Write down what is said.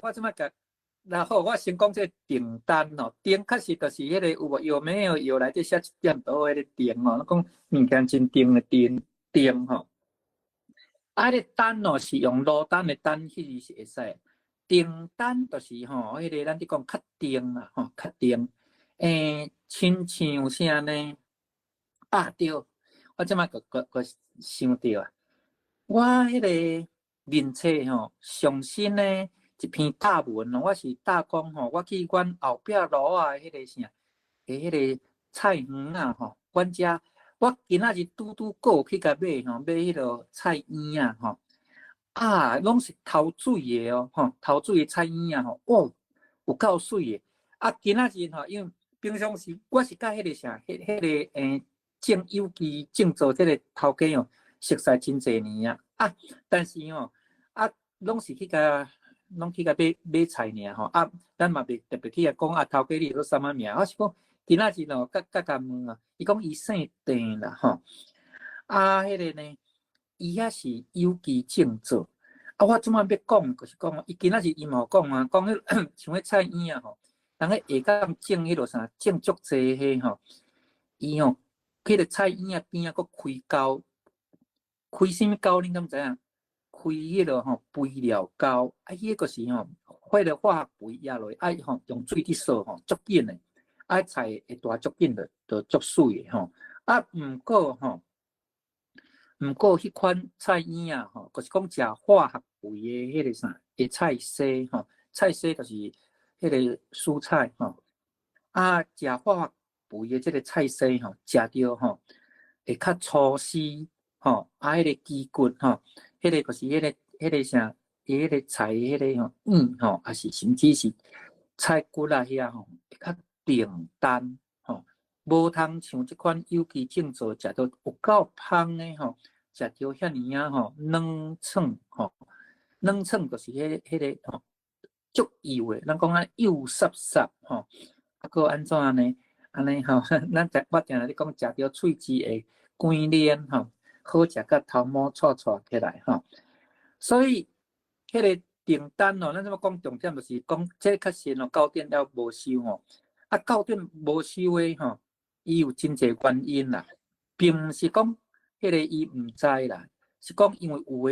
我這擺共，然後我先講這個訂單哦，定確實就是彼個有無藥沒有藥內底寫一點多彼個定哦，講物件真定的定定吼。啊，彼個單哦是用蘆單的單，彼個是會使。訂單就是吼，彼個咱佇講確定啦，吼，確定。親像啥呢？啊對，我這擺閣閣閣想著啊，我彼個面冊吼，上新的一篇貼文，我是貼講吼，我去阮後壁樓仔彼個啥，的彼個菜園仔吼，阮遮我今仔日拄拄過去共買吼，買彼個菜嬰仔吼，啊，攏是頭水的哦，吼，頭水的菜嬰仔吼，哦，有夠媠的。啊，今仔日吼，因為平常時我是佮彼個啥，彼個種有機種做這個頭家哦，熟似真濟年啊，啊，但是吼，啊，攏去共買買菜爾吼，啊，咱嘛袂特別去共講啊，頭家你做啥物名？我是講今仔日哦，佮佮共問啊，伊講伊姓鄭啦吼，啊，彼個呢，伊遐是有機種做，啊，我這擺欲講，就是講，伊今仔日伊嘛有講啊，講彼像彼菜嬰仔吼，人彼下港種彼落啥，種足濟彼吼，伊吼，彼個菜嬰仔邊仔閣開溝，開啥物溝？恁敢知影？開彼個吼肥料溝，啊，彼個是吼，彼個化學肥壓落去，啊吼用水去掃吼，足緊的，啊菜會大足緊的，就足媠的吼。啊，毋過吼，毋過彼款菜嬰仔吼，就是講食化學肥的彼個啥的菜踅吼，菜踅就是彼個蔬菜吼，啊，食化學肥的這個菜踅吼，食著吼會較粗絲吼，啊，彼個肌骨吼，彼個就是彼個啥，伊彼個菜彼個吼軟吼，抑是甚至是菜骨仔遐吼，會較定單吼，無通像這款有機種做食著有夠芳的吼，食著遐爾仔吼軟脆吼，軟脆就是彼個吼足幼的，咱講啊幼濕濕吼，啊閣按怎呢？按呢吼，咱食我定定咧講食著喙舌會關連吼，好食甲頭毛掣掣起來吼，所以彼個訂單哦，咱這麼講重點就是講，這確實哦，九點了無收吼，啊九點無收的吼，伊有真濟原因啦，並毋是講彼個伊毋知啦，是講因為有的。